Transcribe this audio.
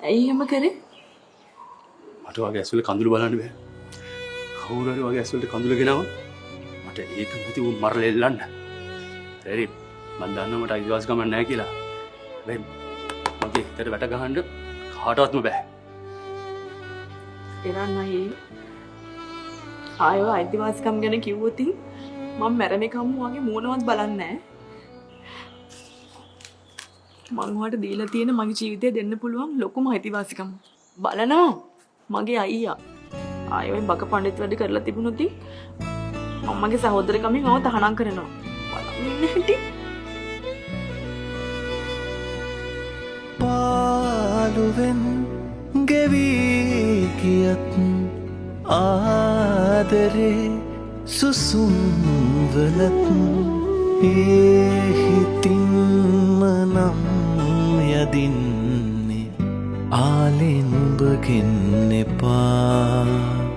ඇයි එහෙම කරේ? මට වගේ ඇස්වල කඳුළු බලන්න බෑ. කවුරු හරි වගේ ඇස්වලට කඳුළු ගෙනාව මට ඒක නැති උන් මරලා එල්ලන්න. හරි මං දන්නවා මට අයිතිවාසිකමක් නැහැ කියලා. හැබැයි මගේ හිතට වැට ගහන්න කාටවත්ම බෑ. එරන් අයියේ, ආයව අයිතිවාසිකම් ගැන කිව්වොතින් මං මැරෙනකම්ම වගේ මූණවත් බලන්නේ නෑ. මං ඔයාට දීලා තියෙන මගේ ජීවිතය දෙන්න පුළුවන් ලොකුම අයිතිවාසිකම. බලනවා මගේ අයියා ආයෙ ඔය බක පඬිත් වැඩ කරලා තිබුණොත් මං මගේ සහෝදරකමින් ඔයාව තහනම් කරනවා. බලන්න ඉන්න හැටි. පාලුවෙන් ගෙවී ගියත් ආදරේ සුසුම් වලත් ඒ හිතින්ම නම් යදින්නේ ආලේ නුඹගෙන් එපා.